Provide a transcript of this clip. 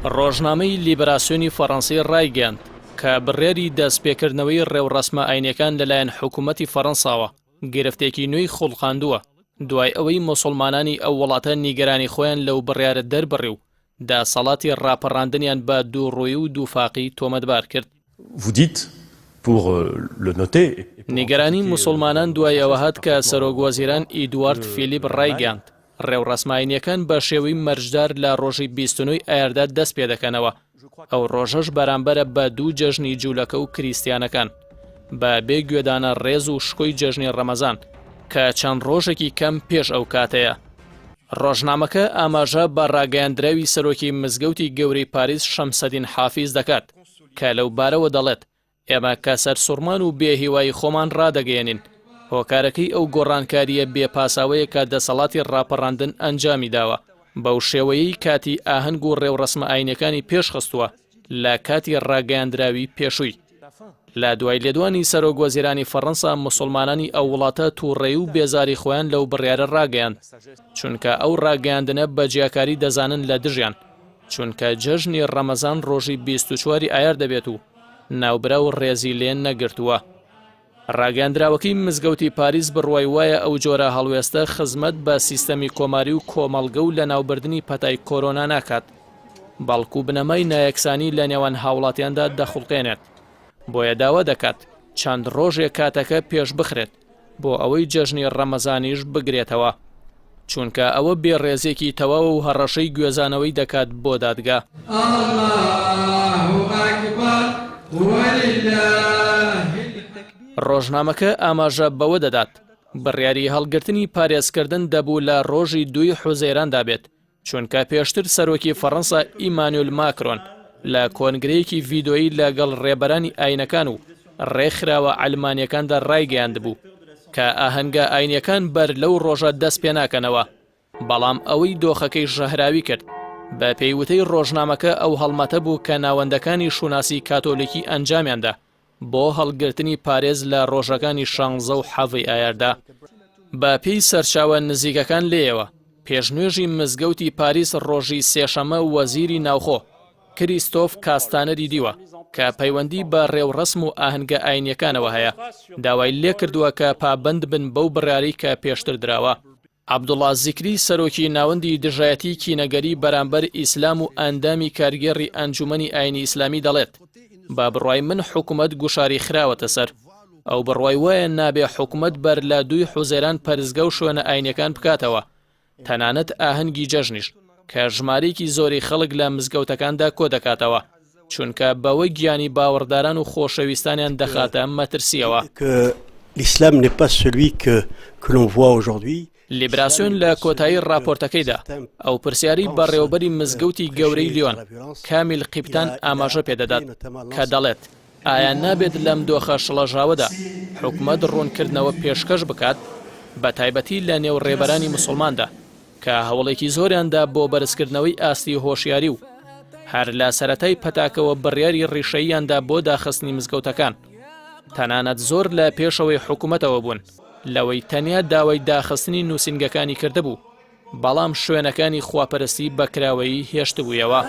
ڕۆژنامەی لیبراسیۆنی فەڕەنسی ڕایگەیاند کە بڕیاری دەستپێکردنەوەی ڕێوڕەسمە ئاینیەکان لەلایەن حکوومەتی فەڕەنساوە گرفتێکی نوێی خوڵقاندووە دوای ئەوەی موسڵمانانی ئەو وڵاتە نیگەرانی خۆیان لەو بڕیارە دەربڕی و دەسەڵاتی ڕاپەڕاندنیان بە دووڕوویی و دووفاقی تۆمەتبار کرد. Vous dites pour le noter et pour en نیگەرانی critiquer موسڵمانان دوای ئەوە هات کە سەرۆک وەزیران ئیدوارد فیلیپ ڕایگەیاند، ڕێوڕەسمە ئاینییەکان بە شێوەی مەرجدار لە ڕۆژی 29 ی ئایاردا دەست پێدەکەنەوە، ئەو ڕۆژەش بەرامبەرە بە دوو جەژنی جوولەکە و کریستیانەکان، بە بێ گوێدانە ڕێز و شکۆی جەژنی ڕەمەزان کە چەند ڕۆژێکی کەم پێش ئەو کاتەیە. ڕۆژنامەکە ئاماژە بە ڕاگەیاندراوی سەرۆکی مزگەوتی گەورەی پاریس شەمسەدین حافیز دەکات کە لەو بارەوە دەڵێت، ئێمە کە سەرسوڕمان و بێ هیوایی خۆمان ڕادەگەیەنین، هۆکارەکەی ئەو گۆڕانکارییە بێ پاساوەیە کە دەسەڵاتی ڕاپەڕاندن ئەنجامی داوە، بەو شێوەیەی کاتی ئاهەنگ و ڕێوڕەسمە ئاینیەکانی پێشخستووە لە کاتی ڕاگەیاندراوی پێشووی. لە دوای لێدوانی سەرۆک وەزیرانی فەڕەنسا موسڵمانانی ئەو وڵاتە توڕەیی و بێزاری خۆیان لەو بڕیارە ڕاگەیاند، چونکە ئەو ڕاگەیاندنە بە جیاکاری دەزانن لە دژیان، چونکە جەژنی ڕەمەزان ڕۆژی 24 ی ئایار دەبێت و ناوبراو ڕێزی لێ نەگرتووە. ڕاگەیاندراوەکەی مزگەوتی پاریس بڕوای وایە ئەو جۆرە هەڵوێستە خزمەت بە سیستەمی کۆماری و کۆمەڵگە و لەناوبردنی پەتای کۆرۆنا ناکات، بەڵکو بنەمای نایەکسانی لە نێوان هاوڵاتیاندا دەخوڵقێنێت، بۆیە داوا دەکات چەند ڕۆژێک کاتەکە پێشبخرێت. بۆ ئەوەی جەژنی ڕەمەزانیش بگرێتەوە، چونکە ئەوە بێڕێزیەکی تەواوە و هەڕەشەی گوێزانەوەی دەکات بۆ دادگا. ڕۆژنامەکە ئاماژە بەوە دەدات، بڕیاری هەڵگرتنی پارێزکردن دەبوو لە ڕۆژی دووی حوزەیراندا بێت، چونکە پێشتر سەرۆکی فەڕەنسا ئیمانوێل ماکرۆن لە کۆنگرەیەکی ڤیدۆیی لەگەڵ ڕێبەرانی ئاینەکان و ڕێکخراوە عەلمانیەکاندا ڕایگەیاندبوو کە ئاهەنگە ئاینیەکان بەر لەو ڕۆژە دەست پێناکەنەوە، بەڵام ئەوەی دۆخەکەی ژەهراوی کرد بە پێی وتەی ڕۆژنامەکە ئەو هەڵمەتە بوو کە ناوەندەکانی شوناسی کاتۆلیکی ئەنجامیاندا بۆ هەڵگرتنی پارێز لە ڕۆژەکانی شانزە و حەڤەی ئایاردا. بە پێی سەرچاوە نزیکەکان لێیەوە، پێشنوێژی مزگەوتی پاریس ڕۆژی سێشەممە وەزیری ناوخۆ، کریستۆف کاستانەری دیوە کە پەیوەندی بە ڕێوڕەسم و ئاهەنگە ئاینییەکانەوە هەیە، داوای لێکردووە کە پابەند بن بەو بڕیارەی کە پێشتر دراوە. عەبدوڵا زیکری سەرۆکی ناوەندی دژایەتی کینەگەری بەرامبەر ئیسلام و ئەندامی کارگێڕی ئەنجومەنی ئاینی ئیسلامی دەڵێت، بە بڕوای من حکومەت گوشاری خراوەتە سەر. ئەو بڕوای وایە نابێ حکومەت بەر لە دووی حوزەیران پەرستگا و شوێنە ئاینیەکان بکاتەوە، تەنانەت ئاهەنگی جەژنیش کە ژمارەیەکی زۆری خەڵک لە مزگەوتەکاندا کۆدەکاتەوە، چونکە بەوە گیانی باوەڕداران و خۆشەویستانیان دەخاتە مەترسییەوە. لیبراسیۆن لە کۆتایی ڕاپۆرتەکەیدا ئەو پرسیارەی بەڕێوەبەری مزگەوتی گەورەی لیۆن، کامیل قیپتان ئاماژە پێدەدات کە دەڵێت، ئایا نابێت لەم دۆخە شڵەژاوەدا حکومەت ڕوونکردنەوە پێشکەش بکات، بەتایبەتی لە نێو ڕێبەرانی موسڵماندا؟ کە هەوڵێکی زۆریان دا بۆ بەرزکردنەوەی ئاستی هۆشیاری و هەر لە سەرەتای پەتاکەوە بڕیاری ڕیشەییان دا بۆ داخستنی مزگەوتەکان تەنانەت زۆر لە پێشەوەی حکوومەتەوە بوون لەوەی تەنیا داوای داخستنی نووسینگەکانی کردبوو بەڵام شوێنەکانی خواپەرستی بەکراوەیی هێشتبوویەوە.